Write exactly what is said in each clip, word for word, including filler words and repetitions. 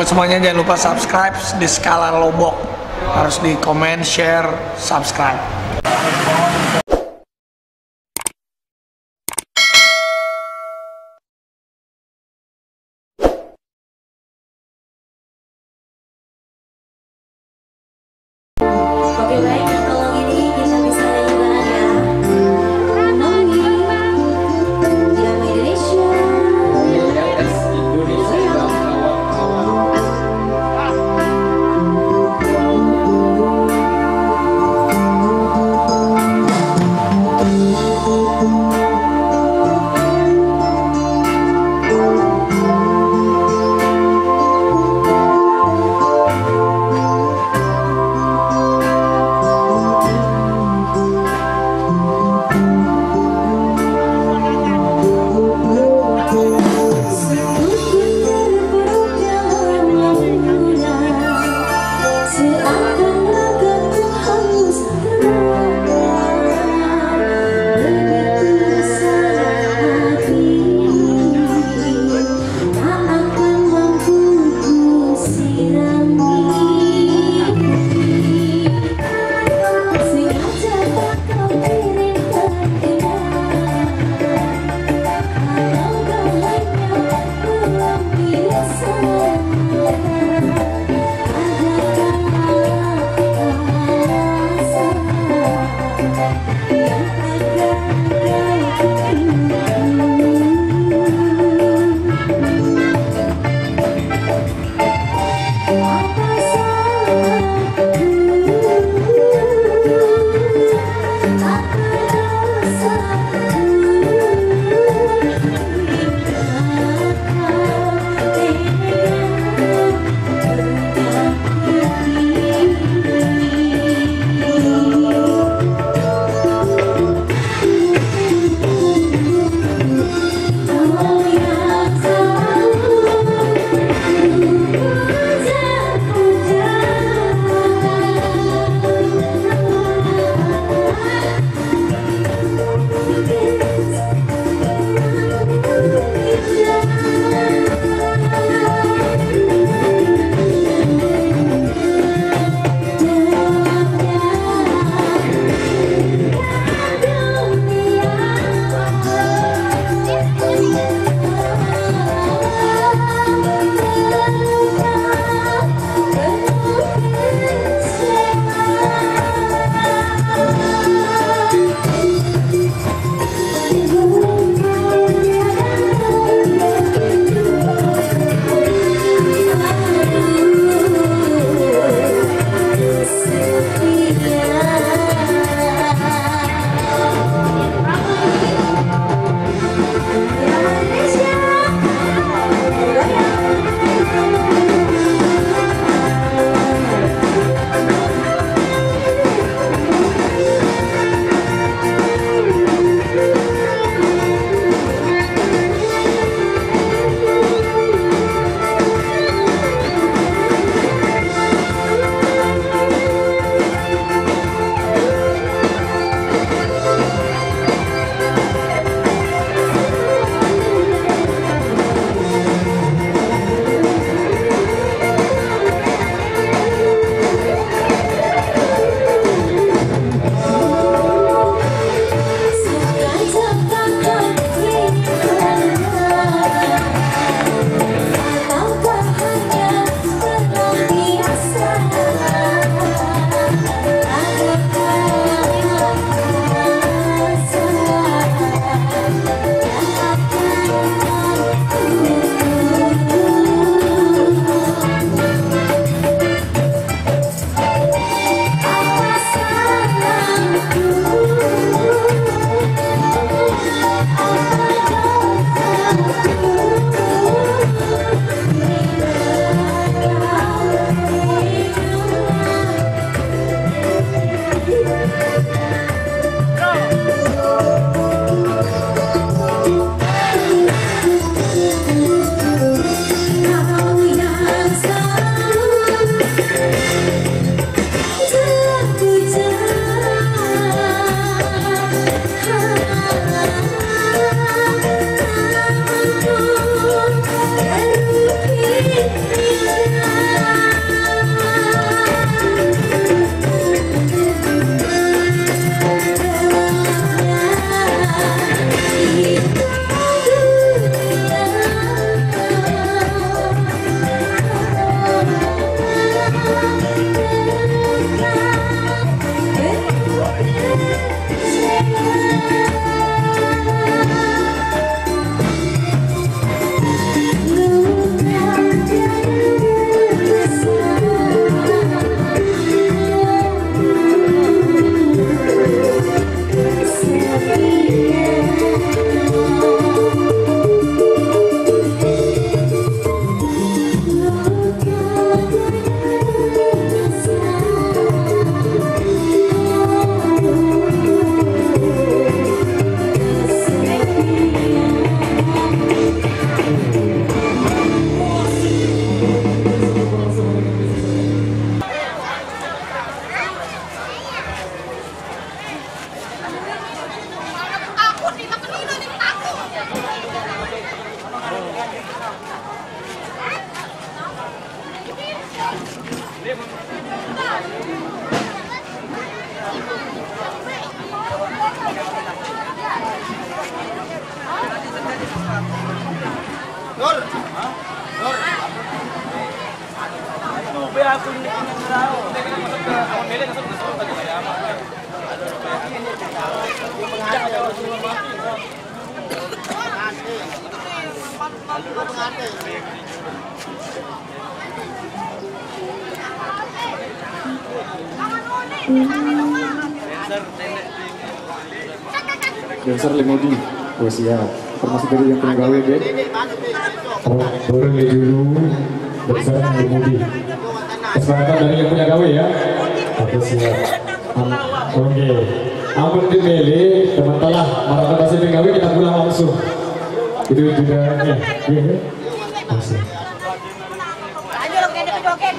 Semuanya jangan lupa subscribe di Skala Lombok. Harus di comment, share, subscribe. Oke, baik, kalau gini kita bisa nyanyi bareng ya. Nyanyi Drama Indonesia. Dancer Lemudi. Oh, siap. Termasuk dari yang punya gawe, deh. Oh, boleh dulu. Dancer Lemudi. Kesepakatan dari yang punya gawe, ya. Oke, siap. Am- Oke. Amun di mele, teman telah marana basa gawe, kita pulang langsung. Itu juga, ya. Iya, ya. Langsung.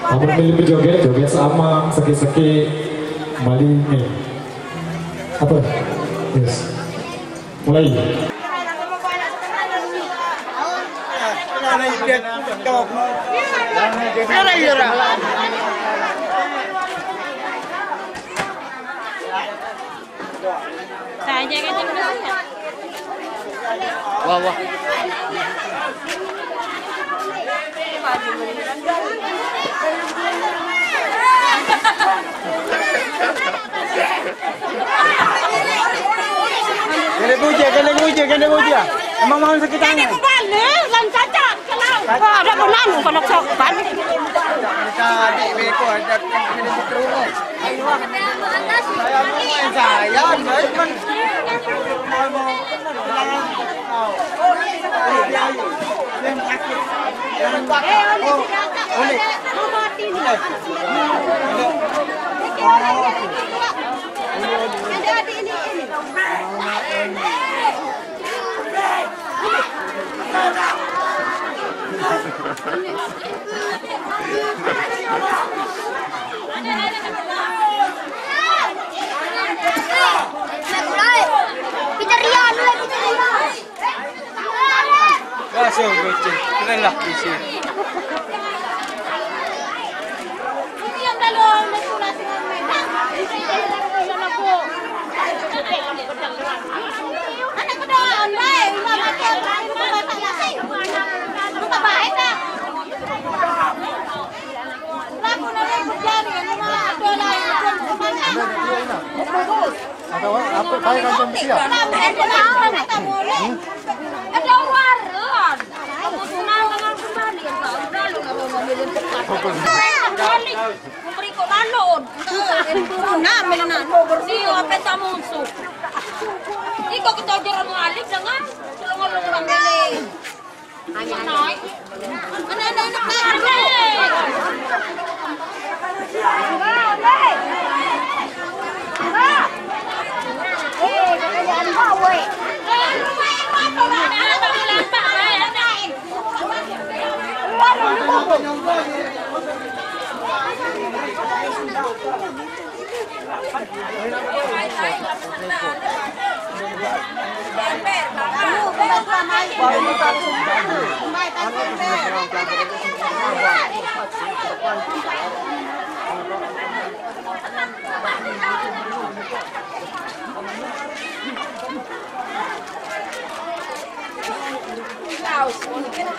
Amun mele bejoget, joget sama, seke-seke, maling, nih. Apa? Yes. Mulai. Saya jaga jam dua ya. Wah, wah. Kena gujir, kena gujir, kena gujir. Emang mau sakit tangan? Kena kembali, lan cacat, kalau. Wah, ada pun anu, kalau sopan. Tadi beko ada kena terus. Saya mau main saya, saya kan. Kita Rian, kita Rian. Langsung kucing, keren lah isi. Ada apa? Saya kan siap. Ada warung. Kamu senang dengan kembali, yang tahu lalu kamu memilih tempat. Kembali. Memberi kok balon. Nah, mana nak? Ni apa tamu musuh? Iko kita orang alik dengan orang-orang milih.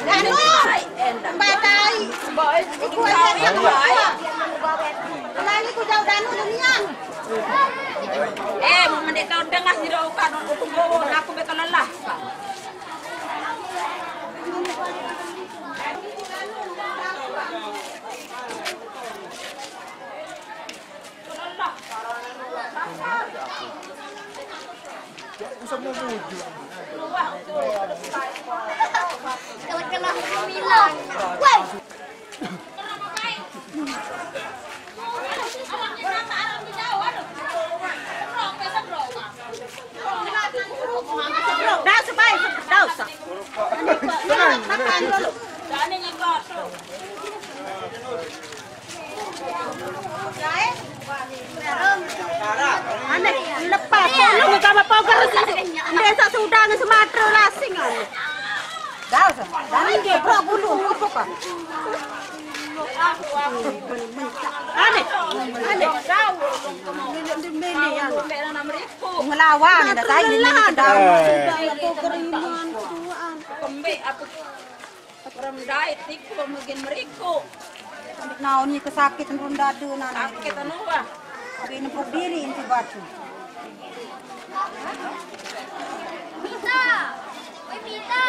Danu, batai. Iku aja sama. Kenali ku jauh Danu dunia. Eh, mau mendek kau dengar sih, dah, kau, kau, kau, aku bakal lelah. Dah, supaya, dah usah. Ane, lepas. Lu sama poker sih. Desa Sudan, Sumatera, lasing, ane. Dah, dah, dah, bro, bulu, bulu, apa? Ane, ane. Ngelawan, dah, saya ini ke dalam. Kembali apa? Orang dait iku mungkin meriku. Naon iki sakit nurun dada nana. Sakit anu, wah. Tapi nempuk diri inti batu. Pita. Woi, Pita.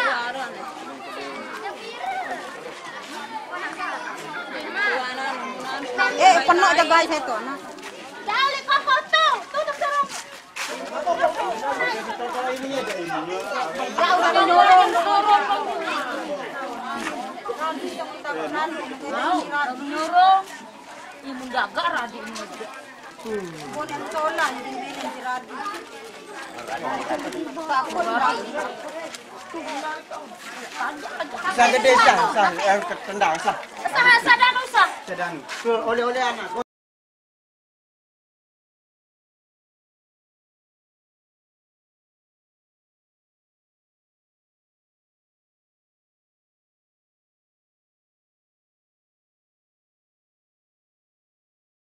Eh, penuh aja guys itu, nah. Jauh, lihat foto. Tuh, tuh, tuh. Sang gede, sang, sang, eh, tendang, sang. Sang, sang, dan usah. Sedang. Tuh, oleh-oleh anak.